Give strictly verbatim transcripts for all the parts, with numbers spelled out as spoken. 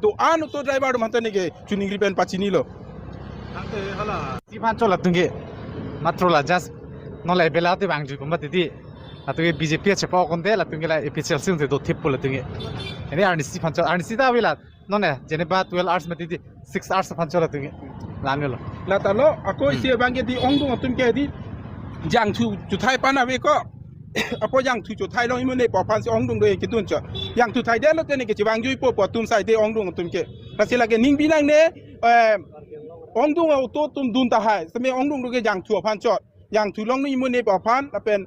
To-an auto driver atum aphan ta neke chiningri pen pachinilo. Tangte hala. Si aphan chot latum ke. Matro la just non la bela te bang ju kumba titi. Latum ke B J P chepa konde latum ke la A P H L C te do thip po latum ke. Ini arnisi aphan chot, arnisi ta avela. Non ne, jeneba twelve hours mati di, six hours aphan chot latum ke. Lamelo. Lata lo, ako Hmm. isi abang ke di ongdung atum ke di jangthu chuthai aphan ave ko. Apot jangthu chuthai along imun ne po aphan si ongdung do kedun chot. Jangthu thaidetlo te neke chevangjuipo po atum sai de ongdung atum ke. Lasi lake ning binang ne, eh, ongdung auto atum dun tahai. Seme ongdung do ke jangthu aphan chot. Jangthu along ni imun ne po aphan lapen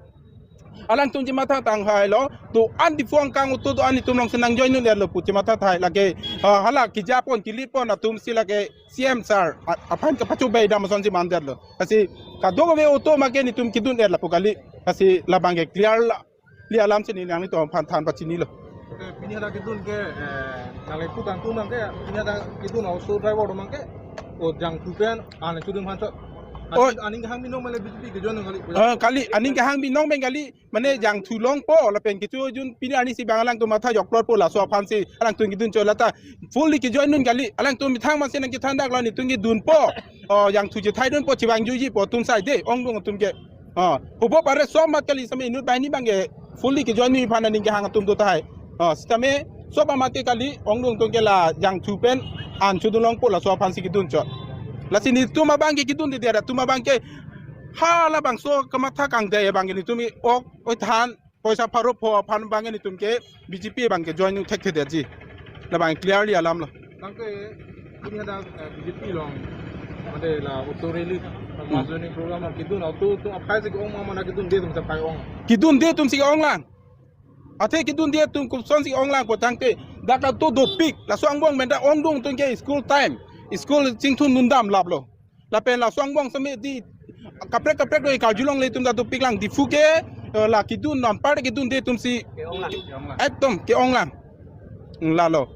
alangtum chematha tang hailo, to-an Diphu angkang auto to-an itum along si nang join un-etlo pu chematha tahai lake, ah, hala kejapon kelitpon atum si lake C M sir, a-, aphan kapachobai dam asonsi mandetlo. Lasi kadokave auto make netum kedun-et lapu kali. Lasi labang ke clear la, li alam si ne nanglitum aphan than pachinilo. Oke, pini hala kedun ke, eh, nang le putang tumang ke, pini hala kedun auto driver tumang ke, o jangthu pen, an chudun aphan chot. Oh. Aning, aning kehang binong male B J P ke join kali. Eh, kali, aning kehang binong pen kali, mane jangthu longpo, lapen kechojun pini arnisi abang alangtum matha jokplotpo laso aphan si, alangtum kedun chot lata, fully kejoin un kali, alangtum methang masi nang kethan dak lo netum kedunpo, oh, jangthu chethaidunpo, chevangjuipo atum sai de, ongdung atum ke. Oh, hubo pare sob amat kali seme inut banghini abang ke fully kejoin un aphan aning kehang atum do tahai. Oh, sitame sob amat ke kali ongdung atum ke la jangthu pen an chudun longpo laso aphan si kedun chot. Lasi netum abang ke kedunde, atum abang ke halabangso kamatha kangdai abang ke netum ok oi than poisa pharo pho aphan abang ke netum ke B J P abang ke join thekthedetji. Labang clearly alam lo. Tangte pini hala, eh, B J P along, mane la auto rally, Hmm. mass joining program kedun auto atum aphai si ke-ong ma mane kedunde atum si aphai ong? Kedunde atum si ke-ong lang. Athe kedunde atum kopusonsi ke-ong lang pu tangte dak la auto dopik, laso angbong pen ta ongdung atum ke school time, school chingthum dundam laplo. Lapen laso angbong seme di kaprek kaprek do karjulongle atum ta dopik lang, Diphu ke, eh, la kedun anpar kedunde atum si Ke-ong lang. Ekdom ke-ong lang. Lalo.